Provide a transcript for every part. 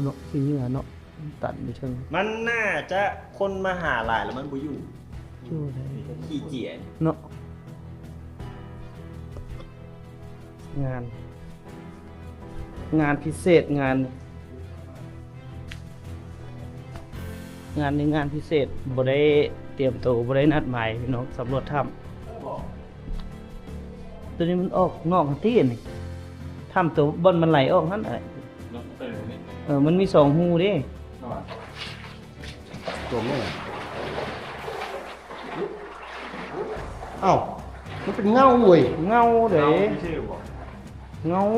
ເນາະ ຂີ້ເຫຍື້ອເນາະ ຕັນຢູ່ເທິງ. ມັນໜ້າຈະຄົນມາຫາຫຼາຍແລ້ວມັນບໍ່ຢູ່ ຢູ່ໄດ້ ຂີ້ເຈຍເນາະ. ງານ ງານພິເສດ ງານ ງານນີ້ງານພິເສດ ບໍ່ໄດ້ຕຽມໂຕ ບໍ່ໄດ້ນັດໝາຍພີ່ນ້ອງ ສຳຫຼວດຖ້ຳ. ໂຕນີ້ມັນອອກນອກຫັ້ນຕິ ອັນນີ້ຖ້ຳໂຕບ່ອນມັນໄຫຼອອກຫັ້ນ ເອີ ເອີ ມັນມີສອງຮູເດ້. ຕົວນີ້ ເອົ້າ ມັນເປັນເງົາເວີຍ ເງົາເດ້ ເງົາ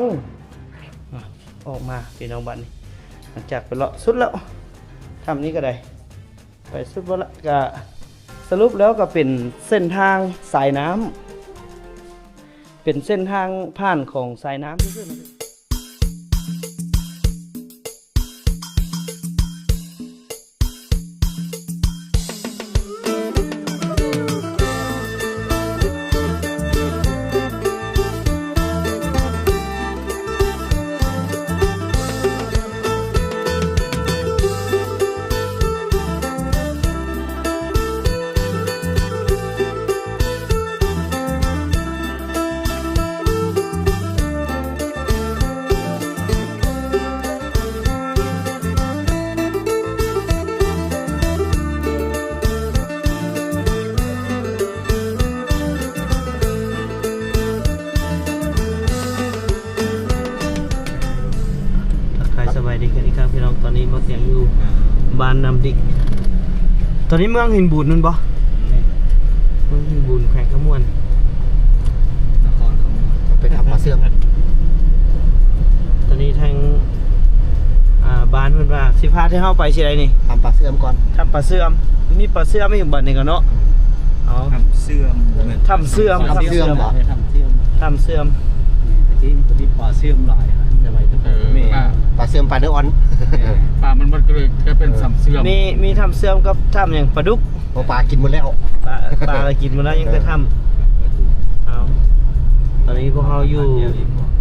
ອ່ະ ອອກມາພີ່ນ້ອງ ບາດນີ້ ຫຼັງຈາກໄປເລາະສຸດແລ້ວ ຖ້ຳນີ້ກໍໄດ້ ໄປສຸດແລ້ວ ກະສະຫຼຸບແລ້ວກໍເປັນເສັ້ນທາງສາຍນ້ຳ ເປັນເສັ້ນທາງຜ່ານຂອງສາຍນ້ຳຊື່ໆ. ທັກທາຍສະບາຍດີກັນອີກຄັ້ງພີ່ນ້ອງ ຕອນນີ້ມາເຖິງຢູ່ບ້ານນ້ຳດິກ ຕອນນີ້ເມືອງຫີນບູນແມ່ນບໍ່? ເມືອງຫີນບູນ ແຂວງຄຳມ່ວນ ນະຄອນຄຳມ່ວນ ໄປຖ້ຳປາເຊື່ອມ. ຕອນນີ້ທາງ ອ່າ ບ້ານເພິ່ນວ່າຊິພາທີ່ເຮົາໄປຊິໃດນີ້? ຖ້ຳປາເຊື່ອມກ່ອນ ຖ້ຳປາເຊື່ອມ ມີປາເຊື່ອມອີກບັດນີ້ກໍເນາະ. ເອົາ ຖ້ຳເຊື່ອມ ບໍ່ແມ່ນ ຖ້ຳເຊື່ອມ ຖ້ຳເຊື່ອມບໍ່? ຖ້ຳເຊື່ອມ ຖ້ຳເຊື່ອມ ແຕ່ກີ້ມັນກໍມີປາເຊື່ອມຫຼາຍ ແຕ່ໄວ້ແຕ່ ເອີ ແມ່ນ ປາເຊື່ອມ ປາເນື້ອອ່ອນ ປາມັນໝົດກໍເລີຍກາຍເປັນ ເອີ ຖ້ຳເຊື່ອມ. ມີ ມີຖ້ຳເຊື່ອມກັບຖ້ຳຫຍັງ? ປາດຸກ. ເພາະປາກິນໝົດແລ້ວ ປາ ປາກໍກິນໝົດແລ້ວ ຍັງແຕ່ຖ້ຳ. ເອົາ ຕອນນີ້ພວກເຮົາຢູ່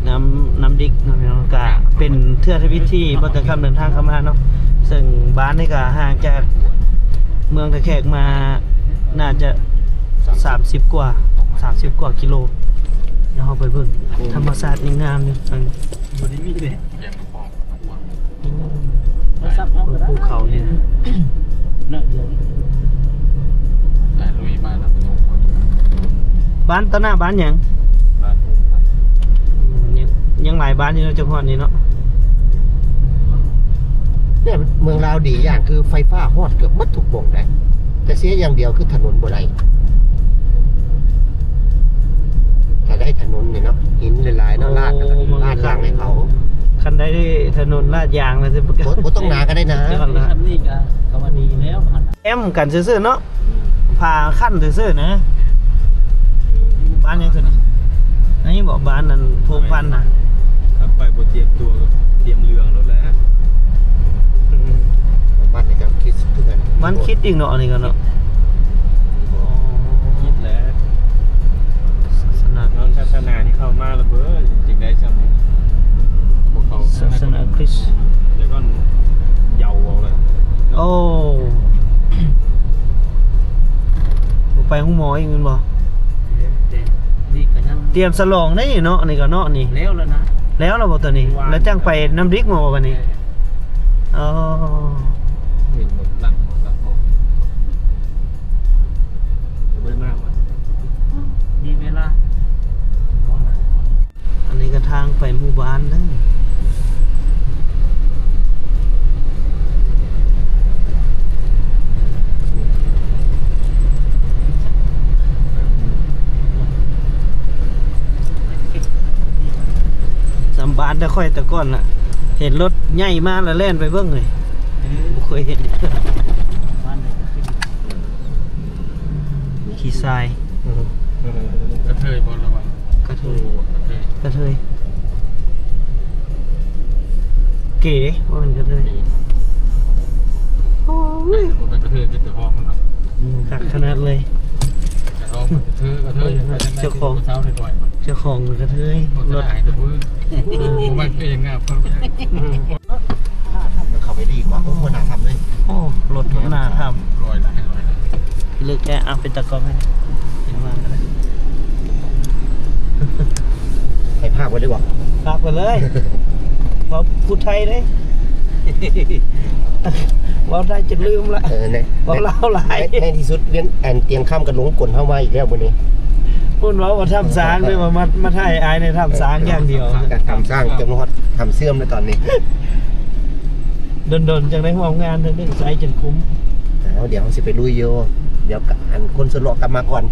ນ້ຳ ນ້ຳດິກເນາະພີ່ນ້ອງ ກະເປັນເທື່ອທຳອິດທີ່ບ່າວແຕ່ຄຳເດີນທາງເຂົ້າມາເນາະ ເຊິ່ງບ້ານນີ້ກະຫ່າງຈາກເມືອງທ່າແຂກມາ ໜ້າຈະສາມສິບກວ່າ ສາມສິບກວ່າກິໂລ. ດຽວເຮົາໄປເບິ່ງ ໂອ້ ທຳມະຊາດງາມໆຢູ່ ບໍ່ໄດ້ມີເດ້. ໂທລະສັບເຮົາກໍໄດ້ ພູເຂົານີ້ນະ ສາຍລຸຍມານຳ ບ້ານ ຕາໜ້າບ້ານຫຍັງ? ບ້ານ ອືມ ຍັງ ຍັງຫຼາຍບ້ານຢູ່ເນາະ ຈັກຮອດນີ້ເນາະ. ເມືອງລາວດີຢ່າງຄືໄຟຟ້າຮອດເກືອບໝົດທຸກໝ່ອງໄດ໋ ແຕ່ເສຍຢ່າງດຽວຄືຖະໜົນບໍ່ໄດ້. ຖ້າໄດ້ຖະໜົນນີ້ເນາະ ຫີນຫຼາຍໆເນາະ ໂອ້ ລາດ ລາດຢາງໃຫ້ເຂົາ. ຄັນໄດ້ຖະໜົນລາດຢາງແລ້ວຊິ ບໍ່ ບໍ່ຕ້ອງໜາກໍໄດ້ນະ. ສ່ຳນີ້ກໍ ກໍວ່າດີແລ້ວ ແອ້ມກັນຊື່ໆເນາະ. ອືມ ຜ່າຂັ້ນຊື່ໆນະ. ບ້ານຫຍັງຕົວນີ້? ອັນນີ້ບໍ ບ້ານອັນໂພງພັນນະ. ຖ້າໄປບໍ່ຕຽມຕົວກໍຕຽມເລື່ອງໂລດແຫຼະ. ອືມ ບ້ານນີ້ກໍຄິດຄືກັນ ມັນຄິດອີກເນາະ ອັນນີ້ກໍເນາະ. ຄິດແຫຼະ ສາສະໜາ ເນາະ ສາສະໜານີ້ເຂົ້າມາລະເບີ ຈຶ່ງໄດ້ຊ່ຳນີ້ ພວກເຂົາ ສາສະໜາຄຣິສ. ແຕ່ກ່ອນເຍົາເອົາເລີຍ. ໂອ້ ບໍ່ໄປໂຮງໝໍອີກແມ່ນບໍ່? ນີ້ກໍຍັງ ຕຽມສະຫຼອງໄດ້ເນາະ ນີ້ກໍເນາະ ນີ້ ແລ້ວແລ້ວນະ. ແລ້ວແລ້ວບໍ່ຕົວນີ້? ແລ້ວຈັ່ງໄປນ້ຳດິກມາບໍ່ບັດນີ້? ເອີ ອໍ ເຫັນລົດຫຼັງ ຫຼັງອອກ ບໍ່ໄດ້ມາ ມີເວລາ. ອັນນີ້ກໍທາງໄປໝູ່ບ້ານເດີ. ສຳບານແຕ່ຂ້ອຍແຕ່ກ່ອນນະ ເຫັນລົດໃຫຍ່ມາລະແລ່ນໄປເບິ່ງເລີຍ. ບໍ່ເຄີຍເຫັນ ຂີ່ຊາຍ. ກະເທີຍບໍ່ລະວະ? ກະເທີຍ ກະເທີຍ ກະເທີຍ ເກ ບໍ່ແມ່ນກະເທີຍ. ໂອ້ຍ ບໍ່ແມ່ນກະເທີຍ ເປັນແຕ່ຮອງມັນເນາະ. ຄັກຂະໜາດເລີຍ ເຈົ້າຂອງ ເຈົ້າຂອງກະເທີຍ. ລົດ ເອີ ບໍ່ມັກເອງງາມ. ອືມ. ເອົາເປັນຕາກ້ອງໃຫ້ ເປັນວ່າກໍໄດ້ ໃຫ້ພາກໄວ້ເລີຍບໍ່? ພາກໄວ້ເລີຍ ເວົ້າຜູ້ໄທເດ້ ເວົ້າໄທຈົນລືມລະ ເອີ ເວົ້າລາວຫຼາຍ ໃນ ໃນທີ່ສຸດວຽງ ອັນ ຕຽງຄຳກໍຫຼົງກົນເຮົາມາອີກແລ້ວມື້ນີ້ ເພິ່ນເວົ້າວ່າຖ້ຳຊານ ເອີ ແບບວ່າມາ ມາຖ່າຍອ້າຍໃນຖ້ຳຊານຢ່າງດຽວ ຖ້ຳຊານ ຈົນຮອດຖ້ຳເຊື່ອມແລ້ວຕອນນີ້ ດົນໆ ຈັ່ງໄດ້ຮ່ວມງານເທື່ອໜຶ່ງ ໃຊ້ຈົນຄຸ້ມ ເອົາ ດຽວເຮົາຊິໄປລຸຍຢູ່ ດຽວ ອັນ ຄົນສຸດຫຼໍ່ກັບມາກ່ອນ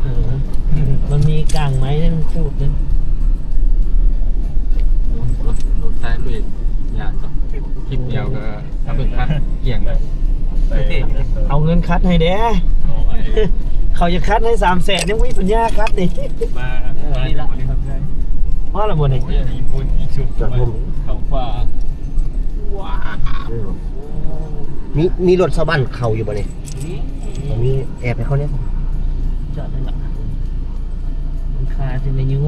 ເອີ ມັນມີກາງໄມ້ໃຫ້ມັນຂູດເດ້ ລົດ ລົດໃຕ້ລຸຍຍາກ ຄລິບດຽວກໍ ເອົາເບິ່ງຄັດກຽງເລີຍ ເອົາເງິນຄັດໃຫ້ແດ່ ເຂົາຢາກຄັດໃຫ້ສາມແສນ ຍັງບໍ່ມີປັນຍາຄັດນີ້ ມາ ມານີ້ລະ ພໍລະບໍ່ນີ້ ໂອ້ຍ ອີ່ບຸນອີ່ສຸກ ຈອດພຸ້ນ ເຂົ້າປ່າ ວ້າວ ເອີ ມີ ມີລົດຊາວບ້ານເຂົ້າຢູ່ບໍ່ນີ້? ມີ ມີ ແອບໃຫ້ເຂົາແດ່ ຈອດນັ້ນລະ ມັນຄາຊິມາຢູ່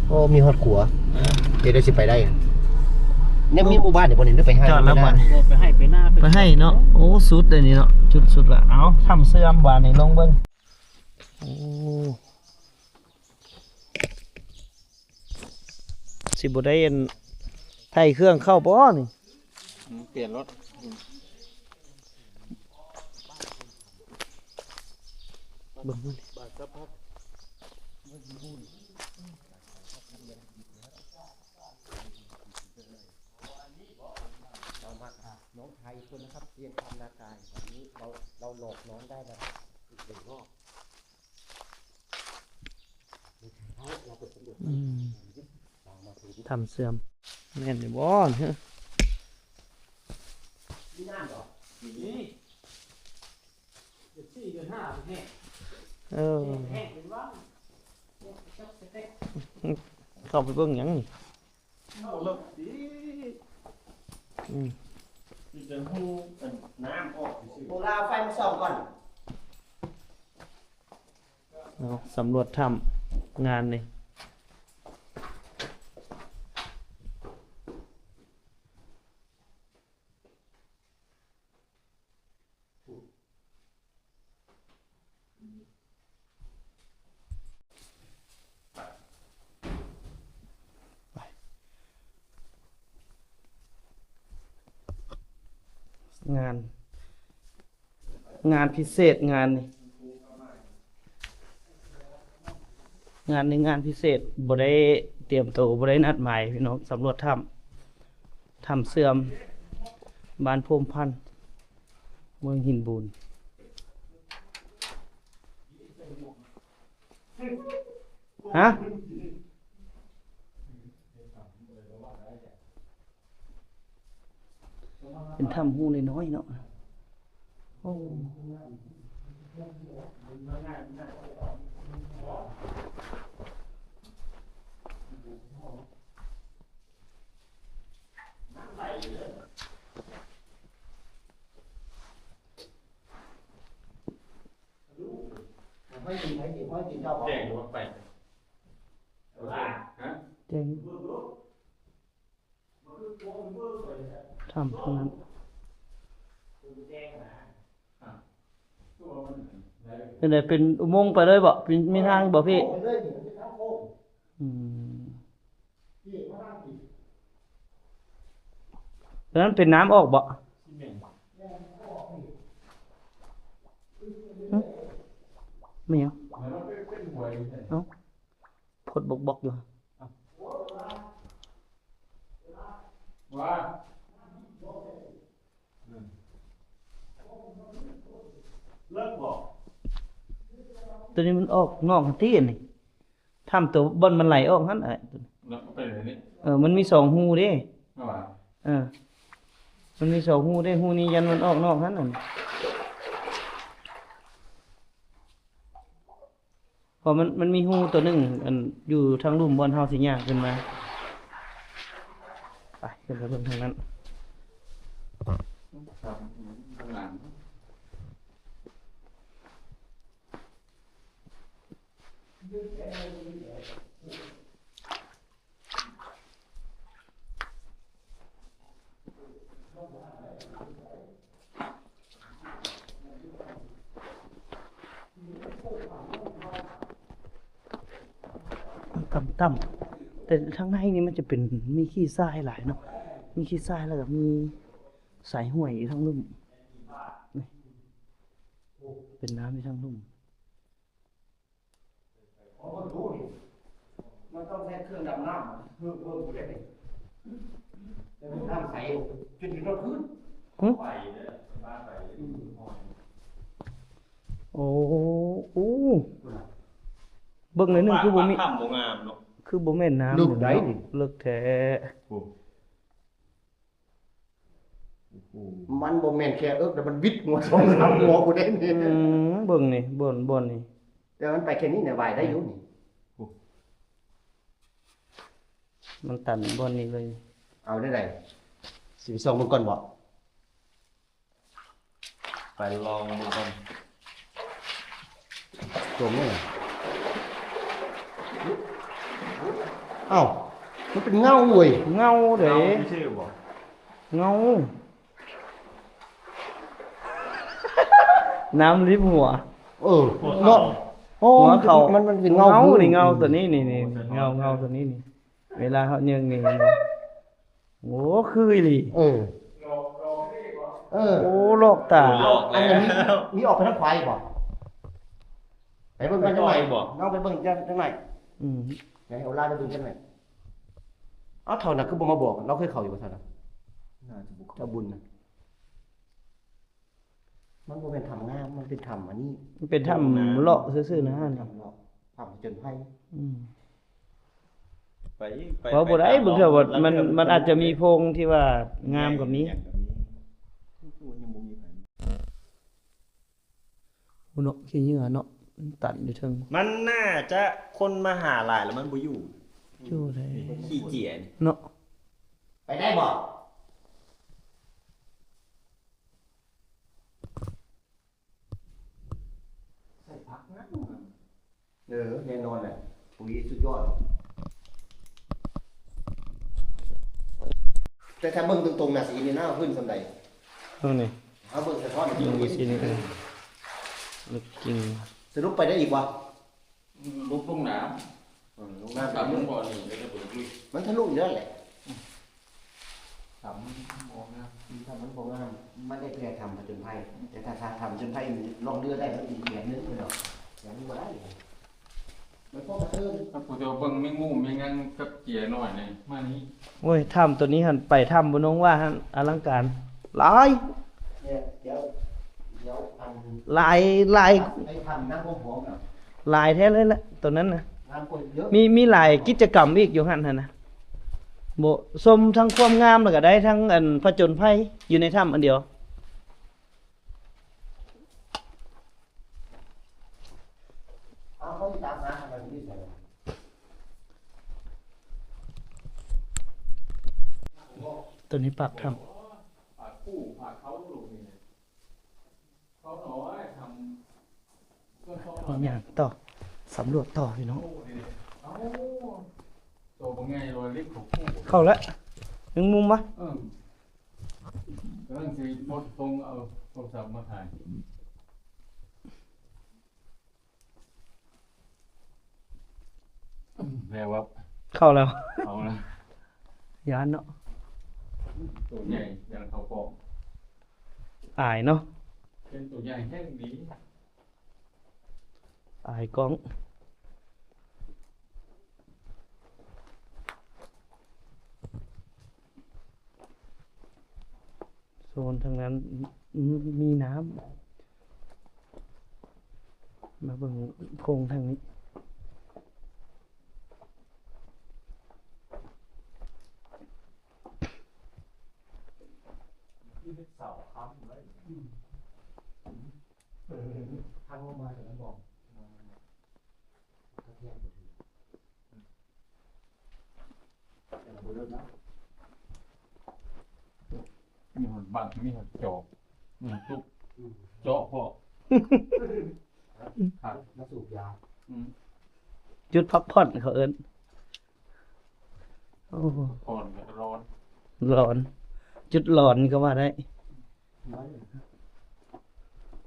ໂອ້ ມີຮອດຂົວ ເອີ ເຮັດໄດ້ຊິໄປໄດ້ ຍັງມີໝູ່ບ້ານຢູ່ບໍ່ນີ້ ຫຼືໄປໃຫ້ ຈອດແລ້ວບັດ ໄປໃຫ້ ໄປນາ ໄປໃຫ້ເນາະ ໂອ້ ສຸດເດ້ນີ້ເນາະ ຈຸດສຸດລະ ເອົາ ຖ້ຳເຊື່ອມບາດນີ້ ລົງເບິ່ງ ໂອ້ ຊິບໍ່ໄດ້ອັນ ໄຖເຄື່ອງເຂົ້າບໍ່ນີ້? ອືມ ປ່ຽນລົດ ອືມ ເບິ່ງມັນ ເຮົາມາກັບນ້ອງໄທຄົນນະຄັບ ຕຽງຄຳນາກາຍ ວັນນີ້ເຮົາ ເຮົາຫຼອກນອນໄດ້ແລ້ວ ອີກໜຶ່ງຮອບ. ອືມ ຖ້ຳເຊື່ອມ ແມ່ນຢູ່ບໍ່? ເອີ ເຂົ້າໄປເບິ່ງຫຍັງນີ້? ເຂົ້າເລິກຕິ ອືມ ມີແຕ່ຮູອັນນ້ຳອອກຊື່ໆ ໂບລາໄຟມາສ່ອງກ່ອນ ເນາະ ສຳຫຼວດຖ້ຳ ງານນີ້ ງານ ງານພິເສດ ງານນີ້ ງານນີ້ງານພິເສດ ບໍ່ໄດ້ຕຽມໂຕ ບໍ່ໄດ້ນັດໝາຍ ພີ່ນ້ອງ ສຳຫຼວດຖ້ຳ ຖ້ຳເຊື່ອມ ບ້ານໂພມພັນ ເມືອງຫີນບູນ ຮະ? ເປັນຖ້ຳຮູນ້ອຍໆເນາະ ໂອ້. ແຈ້ງບໍ່ໄປ ຮະ? ແຈ້ງ ຖ້ຳທາງນັ້ນ ເປັນໃດ ເປັນອຸມົງໄປເລີຍບໍ່? ເປັນ ມີທາງບໍ່ພີ່? ອືມ. ແລ້ວມັນເປັນນ້ຳອອກບໍ່? ຫຶ? ແມ່ນຫຍັງ? ເອົ້າ ພົດບອກໆຢູ່ ຕົວນີ້ມັນອອກນອກຫັ້ນຕິ ອັນນີ້ ຖ້ຳຕົວບ່ອນມັນໄຫຼອອກຫັ້ນ ເອີ ມັນມີສອງຮູເດ້ ເອີ ມັນມີສອງຮູເດ້ ຮູນີ້ຢ້ານມັນອອກນອກຫັ້ນ ອັນ ເພາະມັນ ມັນມີຮູຕົວໜຶ່ງ ອັນ ຢູ່ທາງລຸ່ມບ່ອນເຮົາຊິຍ່າງຂຶ້ນມາ ໄປ ຂຶ້ນໄປເບິ່ງທາງນັ້ນ. ຕ່ຳໆ ແຕ່ທາງໃນນີ້ມັນຈະເປັນ ມີຂີ້ຊາຍຫຼາຍເນາະ ມີຂີ້ຊາຍ ແລ້ວກໍມີສາຍຫ້ວຍຢູ່ທາງລຸ່ມ ນີ້ ເປັນນ້ຳຢູ່ທາງລຸ່ມ. ອໍ ເບິ່ງດູນີ້ ມັນຕ້ອງໃຊ້ເຄື່ອງດຳນ້ຳ ເບິ່ງ ເບິ່ງຜູ້ໃດນີ້ ແຕ່ເບິ່ງນ້ຳໃສ ຈົນເຫັນຮອດພື້ນ. ຫຶ? ໄປເດີ ບ້ານໄປເດີ. ອືມ ໂອ້ ໂອ້ ເບິ່ງໜ້ອຍໜຶ່ງຄືບໍ່ມີ ປາກຖ້ຳບໍ່ງາມເນາະ ຄືບໍ່ແມ່ນນ້ຳ ເລິກໃດ໋ນີ້ ເລິກແທ້. ໂອ້ ມັນບໍ່ແມ່ນແຄ່ເອິກ ແຕ່ມັນວິດຫົວສອງສາມຫົວພຸ້ນເດ້ນີ້. ອືມ ເບິ່ງນີ້ ບ່ອນ ບ່ອນນີ້ ແຕ່ມັນໄປແຄ່ນີ້ນະ ຫວາຍໄດ້ຢູ່ນີ້. ໂອ້ ມັນຕັນບ່ອນນີ້ເລີຍ. ເອົາແນວໃດ? ຊິໄປສ່ອງເບິ່ງກ່ອນບໍ? ໄປລອງເບິ່ງກ່ອນ. ຕົວນີ້ ເອົ້າ ມັນເປັນເງົາເວີຍ. ເງົາເດ້ ເງົາຊື່ໆບໍ? ເງົາ ນ້ຳລິບຫົວ. ເອີ ເນາະ. ໂອ້ ຫົວເຂົາ ມັນ ມັນເປັນເງົາ ເງົານີ້ ເງົາຕົວນີ້ນີ້ ນີ້ ເງົາ ເງົາຕົວນີ້ນີ້ ເວລາເຮົາເຍິງນີ້ ເຫັນບໍ່? ໂອ້ ຄືອີ່ຫຼີ. ເອີ ເອີ ໂອ້ ຫຼອກຕາ. ໂອ້ ຫຼອກແລ້ວ. ອັນນີ້ມີ ມີອອກໄປທາງຂວາອີກບໍ່? ໄປເບິ່ງກັນຈັກໜ້ອຍ. ໄປບໍ່? ລອງໄປເບິ່ງຈັກ ຈັກໜ້ອຍ. ອືມ ໃຫ້ໂອລາໄປເບິ່ງຈັກໜ້ອຍ. ເອົາ ເຖົ້ານັ້ນຄືບໍ່ມາບອກ? ລາວເຄີຍເຂົ້າຢູ່ບໍ່ເຖົ້ານັ້ນ? ໜ້າຈະບໍ່ເຂົ້າ. ເຈົ້າບຸນນະ. ມັນບໍ່ແມ່ນຖ້ຳງາມ ມັນເປັນຖ້ຳອັນນີ້ ມັນເປັນຖ້ຳເລາະຊື່ໆນະ. ຖ້ຳເລາະ ຖ້ຳຜະຈົນໄພ. ອືມ ໄປ ໄປ ເວົ້າບໍ່ໄດ້ ບາງເທື່ອວ່າມັນ ມັນອາດຈະມີໂພງທີ່ວ່າງາມກວ່າມີ. ຍັງກໍມີ ຍັງບໍ່ມີໃຜ. ໂອ້ເນາະ ຂີ້ເຫຍື້ອເນາະ ມັນຕັນຢູ່ເທິງ. ມັນໜ້າຈະຄົນມາຫາຫຼາຍແລ້ວມັນບໍ່ຢູ່. ຢູ່ໄດ້ ຂີ້ເຈຍນີ້ເນາະ. ໄປໄດ້ບໍ່? ເອີ ແນ່ນອນແຫຼະ ປຸຍສຸດຍອດ. ແຕ່ຖ້າເບິ່ງຕົງໆນະ ຊິເຫັນຢູ່ນະ ພື້ນສ່ຳໃດ. ເບິ່ງນີ້ ເຮົາເບິ່ງສະທ້ອນ ເບິ່ງຢູ່ຊີ້ນີ້ ເອີ ເລິກຈິງ. ສະຫຼຸບໄປໄດ້ອີກບໍ່? ອືມ ຫຼຸບລົງນ້ຳ. ເອີ ລົງນ້ຳ ຖ້າມັນບໍ່ນີ້ ມັນທະລຸຢູ່ນັ້ນແຫຼະ. ຖ້າມັນບໍ່ງາມ ຖ້າມັນບໍ່ງາມ ມັນໄດ້ແຕ່ຖ້ຳຜະຈົນໄພ. ແຕ່ຖ້າ ຖ້າຖ້ຳຜະຈົນໄພນີ້ລ່ອງເຮືອໄດ້ ມັນອີກແບບໜຶ່ງເນາະ. ແບບນີ້ບໍ່ໄດ້ ມັນພໍກະເທີນ. ຖ້າຜູ້ເຈົ້າເບິ່ງແມງມຸມແມງຫຍັງກັບເຈຍນ້ອຍນີ້ ມານີ້. ໂອ້ຍ ຖ້ຳຕົວນີ້ຫັ້ນ ໄປຖ້ຳບຸນນົງວ່າຫັ້ນ ອະລັງການຫຼາຍ. ເອີ ດຽວ ດຽວ ອັນ ຫຼາຍ ຫຼາຍ ໄປຖ້ຳນາໂຮມຫອມນະ ຫຼາຍແທ້ເລີຍແຫຼະຕົວນັ້ນນະ. ງາມກວ່າເຍອະ ມີ ມີຫຼາຍກິດຈະກຳອີກຢູ່ຫັ້ນຫັ້ນນະ. ບໍ່ ຊົມທັງຄວາມງາມ ແລ້ວກໍໄດ້ທັງ ອັນ ຜະຈົນໄພຢູ່ໃນຖ້ຳອັນດຽວ. ຕົວນີ້ປາກຖ້ຳ. ເຮົາຍ່າງຕໍ່ ສຳຫຼວດຕໍ່ພີ່ນ້ອງ. ເຂົ້າແລ້ວ ແມງມຸມວະ. ເອີ ກຳລັງຊິກົດລົງເອົາໂທລະສັບມາຖ່າຍ. ແລ້ວວ່າ ເຂົ້າແລ້ວ ເຂົ້າແລ້ວ. ຢ້ານເນາະ ໂຕໃຫຍ່ ຢ້ານເຂົ້າກ້ອງ. ອາຍເນາະ ເປັນໂຕໃຫຍ່ແຮງດີ ອາຍກ້ອງ. ໂຊນທາງນັ້ນ ອ- ມີນ້ຳ. ມາເບິ່ງໂພງທາງນີ້. ມີຮອດບັ້ງ ມີຮອດຈອກ ມີຮອດຈຸກ ເຈາະພໍ້ ມາສູບຢາ ອືມ ຈຸດພັກຜ່ອນເຂົາເອີ້ນ. ໂອ້ ຜ່ອນກໍຮ້ອນ ຮ້ອນ ຈຸດຮ້ອນກໍວ່າໄດ້.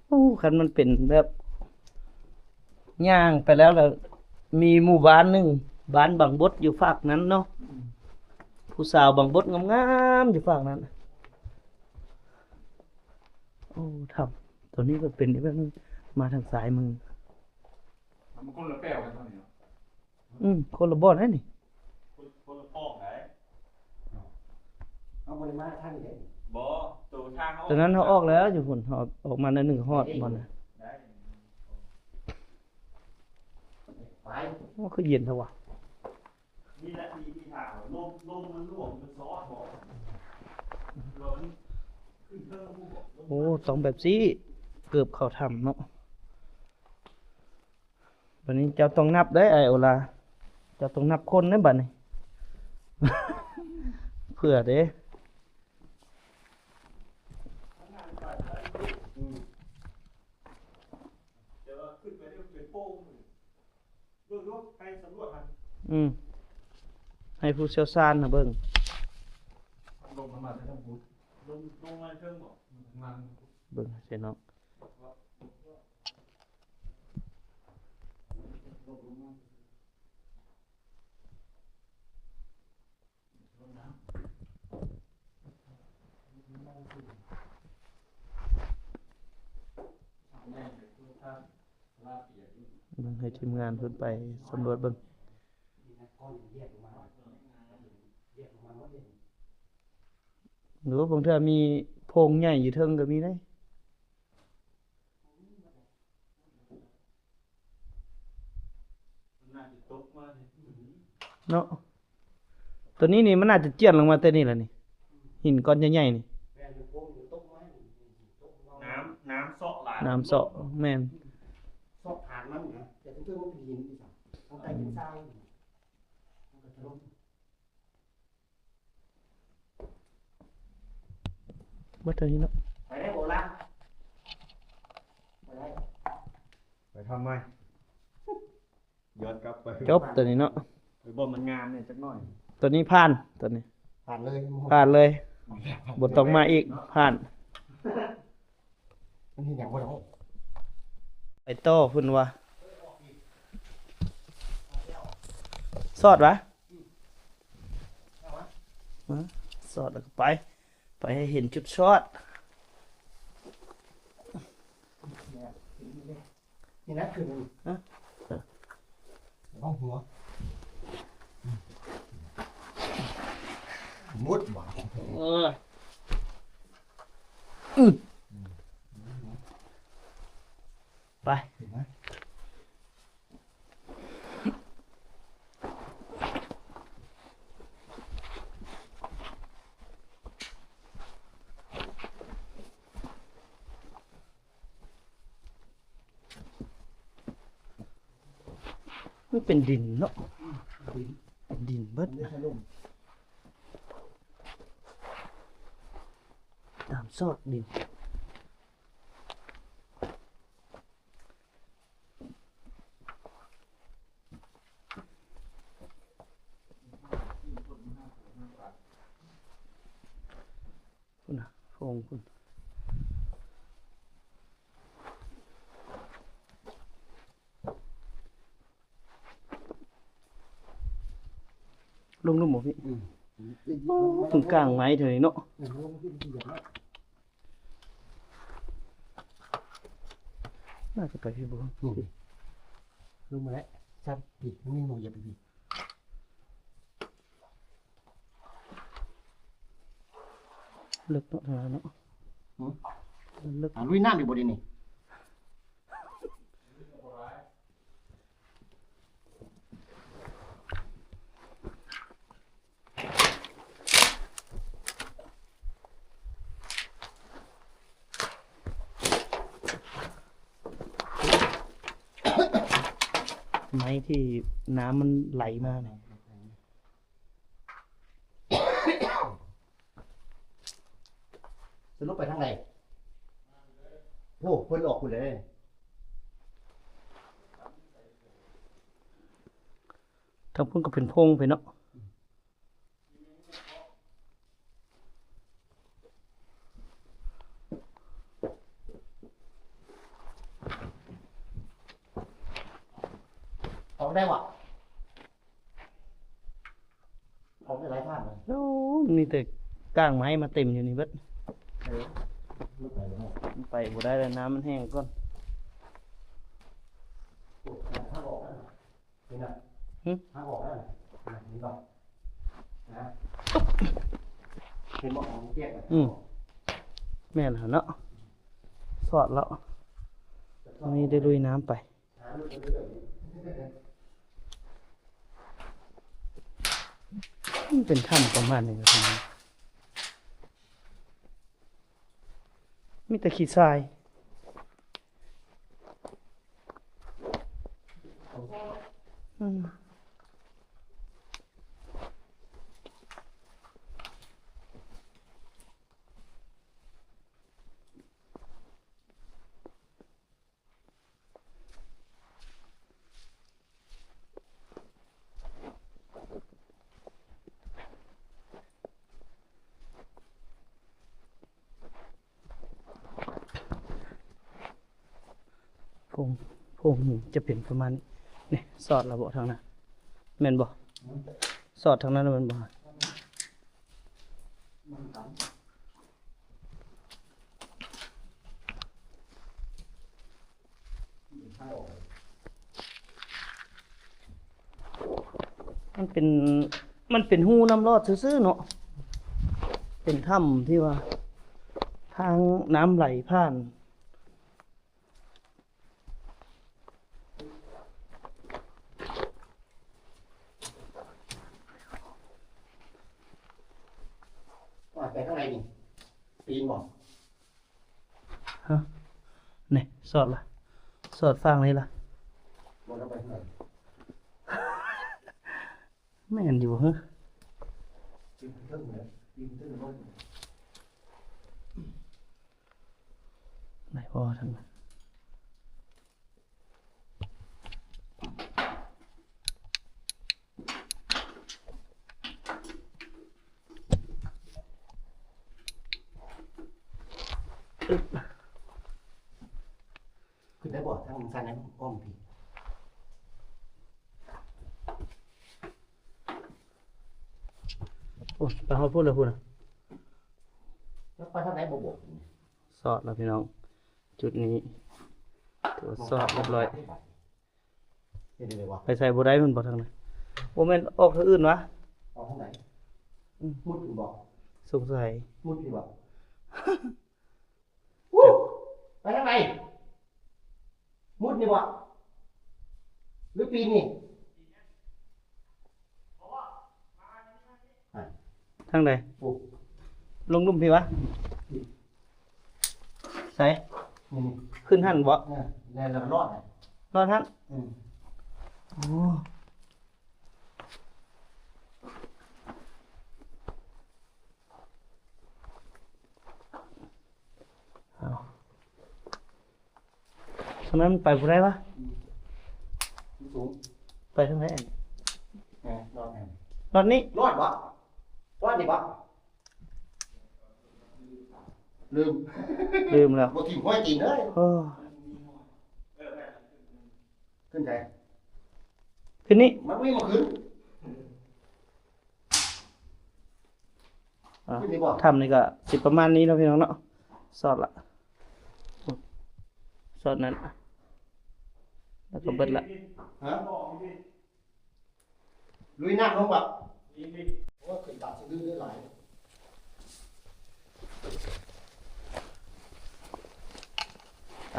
ໂອ້ ຄັນມັນເປັນແບບຍ່າງໄປແລ້ວ ແລ້ວມີໝູ່ບ້ານໜຶ່ງ ບ້ານບັງບົດຢູ່ຟາກນັ້ນເນາະ. ອືມ ຜູ້ສາວບັງບົດງາມໆຢູ່ຟາກນັ້ນ. ໂອ້ ຖ້ຳໂຕນີ້ກໍເປັນອີກແບບໜຶ່ງ ມາທາງຊ້າຍມື. ມັນຄົນລະແປວກັນເທົ່ານີ້ເນາະ. ອືມ ຄົນລະບ່ອນໃດນີ້ ຄົນ ຄົນລະປອງໃດ. ເຮົາບໍ່ໄດ້ມາທາງນີ້ເດ້. ບໍ່ ໂຕທາງເຮົາ ຕອນນັ້ນເຮົາອອກແລ້ວຢູ່ພຸ້ນ ເຮົາອອກມາໜ້ອຍໜຶ່ງຮອດບ່ອນນະ. ໄດ້ ໄປ. ໂອ້ ຄືເຢັນແທ້ວະ. ນີ້ແຫຼະທີ່ ທີ່ຖາມວ່າລົມ ລົມມັນຫຼວງ ມັນຊອດບໍ່ ລະມັນຂຶ້ນເທິງບໍ່. ໂອ້ ຕ້ອງແບບຊີ້ ເກີບເຂົ້າຖ້ຳເນາະ. ບັດນີ້ເຈົ້າຕ້ອງນັບເດ້ ອ້າຍໂອລາ ເຈົ້າຕ້ອງນັບຄົນເດ້ບັດນີ້ ເຜື່ອເດ້. ອືມ ແຕ່ວ່າຂຶ້ນໄປນີ້ມັນເປັນໂປ່ງ. ເບິ່ງດູ ໃຫ້ສຳຫຼວດຫັ້ນ. ອືມ ໃຫ້ຜູ້ຊ່ຽວຊານນະເບິ່ງ. ລົມມັນມາແຕ່ທາງພຸ້ນ ລົມ ລົມມາເທິງບໍ່? ເບິ່ງໃຫ້ເນາະ. ເບິ່ງໃຫ້ທີມງານເພິ່ນໄປສຳຫຼວດເບິ່ງ. ຫຼືວ່າບາງເທື່ອມີໂພງໃຫຍ່ຢູ່ເທິງກໍມີເດ້. ເນາະ ໂຕນີ້ນີ້ມັນໜ້າຈະຈຽນລົງມາແຕ່ນີ້ລະນີ້ ຫີນກ້ອນໃຫຍ່ໆນີ້. ນ້ຳ ນ້ຳເຊາະຫຼາຍ ນ້ຳເຊາະ ແມ່ນ ເຊາະຖານມັນນະ ແຕ່ເທິງໆມັນເປັນຫີນອີກ ທາງໃຕ້ເປັນຊາຍ. ເບິດເທົ່ານີ້ເນາະ ໄປໄດ້ບໍ່ລະ ໄປໄດ້ ໄປທຳໃໝ່ ຍ້ອນກັບໄປ ຈົບໂຕນີ້ເນາະ ໄປບໍ່ມັນງາມແດ່ຈັກໜ້ອຍ ໂຕນີ້ຜ່ານ ໂຕນີ້ຜ່ານເລີຍ ຜ່ານເລີຍ ບໍ່ຕ້ອງມາອີກ ຜ່ານ. ມັນເຮັດຫຍັງບໍ່ໄດ້ ໄປຕໍ່ພຸ້ນວ່າ ຊອດຫວາ ອືມ ຊອດແລ້ວກໍໄປ ໄປໃຫ້ເຫັນຈຸດຊອດ ນີ້ນະ ຂຶ້ນ ຮະ ລະວັງຫົວ ມຸດບາດ ເອີ ອື ໄປ ເຫັນໄໝ? ມັນເປັນດິນເນາະ ດິນ ເປັນດິນເບິດ ຕາມຊອກດິນ. ພຸ້ນນະ ໂພງພຸ້ນ ລົງລຸ່ມບໍ່ພີ່? ອືມ ໂອ້ ເພິ່ງກາງໄມ້ເທື່ອນີ້ເນາະ ອືມ ລົງມາພີ້ ມັນມີໝ່ອງຢຽບໄປພີ້ ເລິກເນາະ ເນາະ ຫືມ ເລິກ ອ່າ ລຸຍນ້ຳຢູ່ບໍ່ດຽວນີ້? ໄມ້ທີ່ນ້ຳມັນໄຫຼມານະ. ສະຫຼຸບໄປທາງໃດ? ໂອ້ ເພິ່ນອອກພຸ້ນແລ້ວເດ້. ທາງພຸ້ນກໍເປັນໂພງໄປເນາະ. ອອກໄດ້ຫວາ? ອອກໄດ້ຫຼາຍທາງເລີຍ. ໂອ້ ມີແຕ່ກ້າງໄມ້ມາເຕັມຢູ່ນີ້ເບິດ. ເອີ ມັນໄປບໍ່ໄດ້ ມັນໄປບໍ່ໄດ້ແລ້ວ ນ້ຳມັນແຫ້ງກ່ອນ. ໂອ້ ທາງອອກນັ້ນ ນີ້ນະ. ຫຶ? ທາງອອກນັ້ນນະ ເຫັນບໍ່? ນະ ເຫັນບໍ່? ຂອງແຈກນະ. ອືມ ແມ່ນແລ້ວເນາະ ສອດແລ້ວ ນີ້ໄດ້ລຸຍນ້ຳໄປ. ມັນເປັນຖ້ຳປະມານນີ້ ມີແຕ່ຂີ້ຊາຍ. ອືມ. ໂພງ ໂພງຈະເປັນປະມານນີ້. ນີ້ ສອດແລ້ວບໍ່ທາງນັ້ນ ແມ່ນບໍ່? ສອດທາງນັ້ນແມ່ນບໍ່? ມັນເປັນ ມັນເປັນຮູນ້ຳລອດຊື່ໆເນາະ ເປັນຖ້ຳທີ່ວ່າທາງນ້ຳໄຫຼຜ່ານ. ວ່າໄປທາງໃດນີ້? ປີນບໍ່? ຮະ? ນີ້ ສອດລະ ສອດຝັ່ງນີ້ລະ ບໍ່ໄດ້ໄປທາງໃດ. ແມ່ນຢູ່ບໍ່? ໄດ້ບໍ່ທາງນັ້ນ? ຂຶ້ນໄດ້ບໍ່? ທາງຊັ້ນນັ້ນອ້ອມພີ້. ໂອ້ ໄປຮອດພຸ້ນແລ້ວພຸ້ນນະ. ແລ້ວໄປທາງໃດບໍ່ບອກ? ສອດແລ້ວພີ່ນ້ອງ ຈຸດນີ້ຖືວ່າສອດຮຽບຮ້ອຍ. ເຮັດໄດ້ບໍ່? ໄປໃສບໍ່ໄດ້ແມ່ນບໍ່ທາງນັ້ນ? ບໍ່ແມ່ນອອກທາງອື່ນຫວາ? ອອກທາງໃດ? ອືມ ມຸດຢູ່ບໍ່? ສົງໄສມຸດຢູ່ບໍ່? ອູ້ ໄປທາງໃດ? ມຸດນີ້ບໍ່ ຫຼືປີນນີ້? ທາງໃດ? ໂອ້ ລົງລຸ່ມພີ້ຫວາ? ໃສ? ນີ້ ຂຶ້ນຫັ້ນບໍ່? ເອີ ແລ້ວລອດ ລອດຫັ້ນ. ອືມ ໂອ້ ເອົາ ທາງນັ້ນໄປບໍ່ໄດ້ຫວາ? ອືມ ມັນສູງ ໄປທາງໃດ? ເອີ ລອດຫັ້ນ ລອດນີ້ ລອດບໍ່? ລອດນີ້ບໍ່? ລືມ ລືມແລ້ວ ບໍ່ຖິ້ມຫ້ອຍຕີນເອີຍ. ເອີ ຂຶ້ນໃດ? ຂຶ້ນນີ້ ມັນມີໝ່ອງຂຶ້ນ. ອ່າ ຂຶ້ນນີ້ບໍ່? ຖ້ຳນີ້ກໍຊິປະມານນີ້ເນາະ ພີ່ນ້ອງເນາະ. ສອດລະ ສອດນັ້ນ ແລ້ວກໍເບິດລະ. ຮະ? ລຸຍນ້ຳລົງບໍ່? ໂອ້ຍ ຂຶ້ນຕາມສະດື້ເດີຫຼາຍ. ໄປ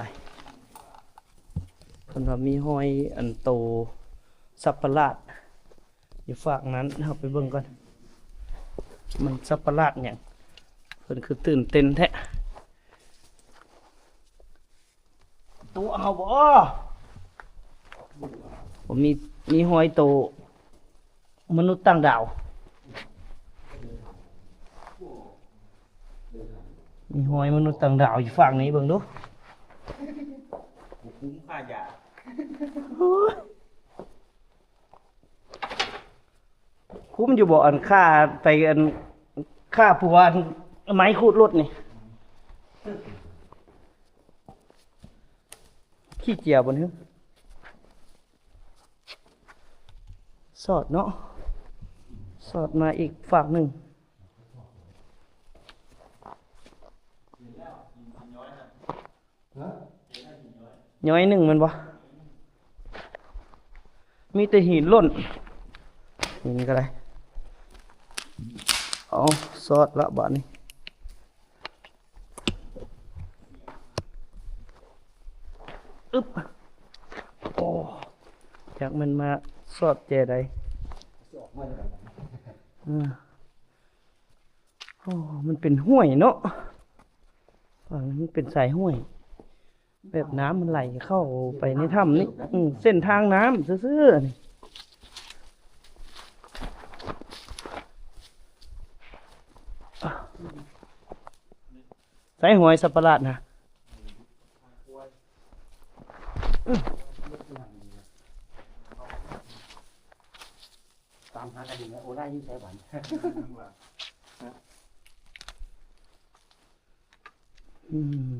ເພິ່ນວ່າມີຮອຍອັນໂຕສັດປະຫຼາດຢູ່ຟາກນັ້ນ ເຮົາໄປເບິ່ງກ່ອນ ມັນສັດປະຫຼາດຫຍັງ ເພິ່ນຄືຕື່ນເຕັ້ນແທ້. ຕົວະເຮົາບໍ່? ບໍ່ມີ ມີຮອຍໂຕມະນຸດຕ່າງດາວ ມີຮອຍມະນຸດຕ່າງດາວຢູ່ຝັ່ງນີ້ ເບິ່ງດູ. ບໍ່ຄຸ້ມຄ່າຢາ. ຄຸ້ມຢູ່ບໍ່ ອັນຄ່າໄປ ອັນຄ່າຜົວ ອັນໄມ້ຂູດລົດນີ້ ຂີ້ເຈຍບໍ່ນີ້? ສອດເນາະ ສ ສອດມາອີກຟາກໜຶ່ງ. ຍ້ອຍໜຶ່ງແມ່ນບໍ່? ມີແຕ່ຫີນລົ້ນ ຫີນກໍໄດ້. ເອົາ ສອດລະບາດນີ້. ອຶບ ໂອ້ ຈັກແມ່ນມາສອດແຈໃດ. ອືມ ໂອ້ ມັນເປັນຫ້ວຍເນາະ ມັນເປັນສາຍຫ້ວຍ ແບບນ້ຳມັນໄຫຼເຂົ້າໄປໃນຖ້ຳນີ້. ອືມ ເສັ້ນທາງນ້ຳຊື່ໆ ນີ້. ໃສຫອຍສັບປະຫຼາດນະ? ຕາມຫາກັນຢູ່ແລ້ວ ໂອ ໄດ້ຢູ່ໃສບັດ? ອືມ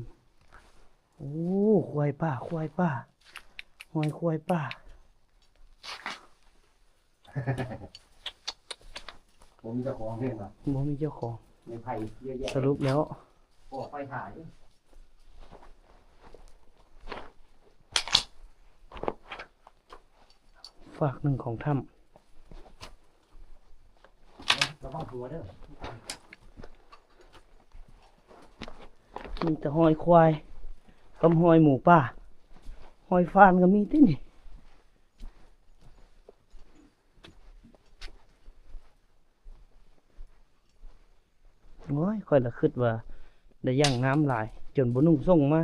ໂອ້ ຄວາຍປ່າ ຄວາຍປ່າ ຫອຍຄວາຍປ່າ. ບໍ່ມີເຈົ້າຂອງເດ້ ບໍ່ມີເຈົ້າຂອງ. ໃນໄຜ່ເຍອະແຍະ ສະຫຼຸບແລ້ວ ກໍໄຟຖ່າຍ ຟາກໜຶ່ງຂອງຖ້ຳ ລະວັງຫົວເດີ. ມີແຕ່ຮອຍຄວາຍກັບຮອຍໝູປ່າ ຮອຍຟານກໍມີຕິນີ້. ໂອ້ຍ ຂ້ອຍລະຄິດວ່າໄດ້ຢ່າງນ້ຳຫຼາຍ ຈົນບໍ່ນຸ່ງສົ່ງມາ.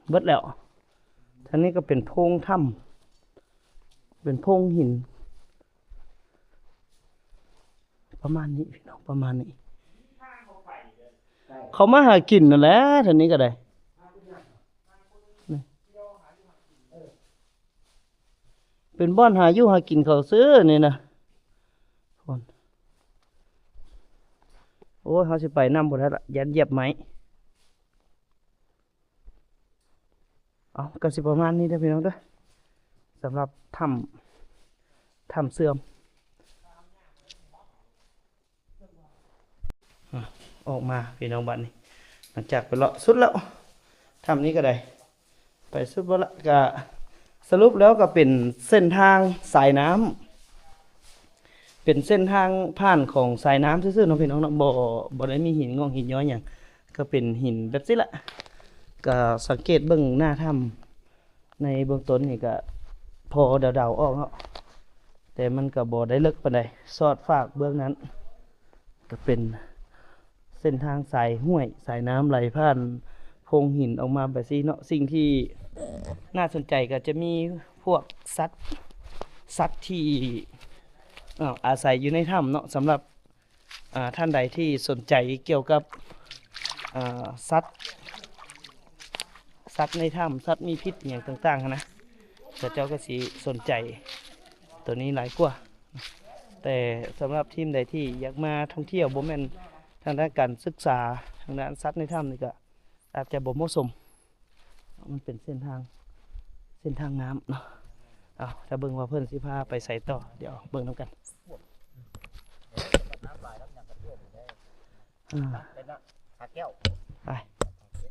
ເບິດແລ້ວ. ທາງນີ້ກໍເປັນໂພງຖ້ຳ ເປັນໂພງຫີນ ປະມານນີ້ພີ່ນ້ອງ ປະມານນີ້. ເຂົາມາຫາກິນນັ້ນແຫຼະ ທາງນີ້ກໍໄດ້ ນີ້ ເປັນບ່ອນຫາຢູ່ຫາກິນເຂົາຊື່ນີ້ນະ. ໂອ້ຍ ເຮົາຊິໄປນຳບໍ່ໄດ້ລະ ຢ້ານຢຽບໄມ້. ເອົາ ກໍຊິປະມານນີ້ເດີພີ່ນ້ອງເດີ ສຳລັບຖ້ຳ ຖ້ຳເຊື່ອມ. ອາ ອອກມາພີ່ນ້ອງ ບາດນີ້ ຫຼັງຈາກໄປເລາະສຸດແລ້ວ ຖ້ຳນີ້ກໍໄດ້ ໄປສຸດບໍ່ລະ ກະສະຫຼຸບແລ້ວກໍເປັນເສັ້ນທາງສາຍນ້ຳ ເປັນເສັ້ນທາງຜ່ານຂອງສາຍນ້ຳຊື່ໆເນາະພີ່ນ້ອງເນາະ ບໍ່ ບໍ່ໄດ້ມີຫີນງອກຫີນຍ້ອຍຫຍັງ ກໍເປັນຫີນແບບຊີ້ລະ. ກໍສັງເກດເບິ່ງໜ້າຖ້ຳ ໃນເບື້ອງຕົ້ນນີ້ກະພໍເດົາໆອອກເນາະ ແຕ່ມັນກະບໍ່ໄດ້ເລິກປານໃດ. ສອດຟາກເບື້ອງນັ້ນກະເປັນເສັ້ນທາງສາຍຫ້ວຍ ສາຍນ້ຳໄຫຼຜ່ານໂພງຫີນອອກມາແບບຊີ້ເນາະ. ສິ່ງທີ່ໜ້າສົນໃຈກະຈະມີພວກສັດ ສັດທີ່ ເອີ ອາໄສຢູ່ໃນຖ້ຳເນາະ. ສຳລັບ ອາ ທ່ານໃດທີ່ສົນໃຈກ່ຽວກັບ ອາ ສັດ ສັດໃນຖ້ຳ ສັດມີພິດຫຍັງຕ່າງໆຫັ້ນນະ ເຂົາເຈົ້າກໍຊິສົນໃຈໂຕນີ້ຫຼາຍກວ່າ. ແຕ່ສຳລັບທີມໃດທີ່ຢາກມາທ່ອງທ່ຽວ ບໍ່ແມ່ນທາງດ້ານການສຶກສາ ທາງດ້ານສັດໃນຖ້ຳນີ້ກໍອາດຈະບໍ່ເໝາະສົມ. ມັນເປັນເສັ້ນທາງ ເສັ້ນທາງນ້ຳເນາະ. ເອົາ ຖ້າເບິ່ງວ່າເພິ່ນຊິພາໄປໃສຕໍ່ ດຽວເບິ່ງນຳກັນ. ອາ ສາແກ້ວ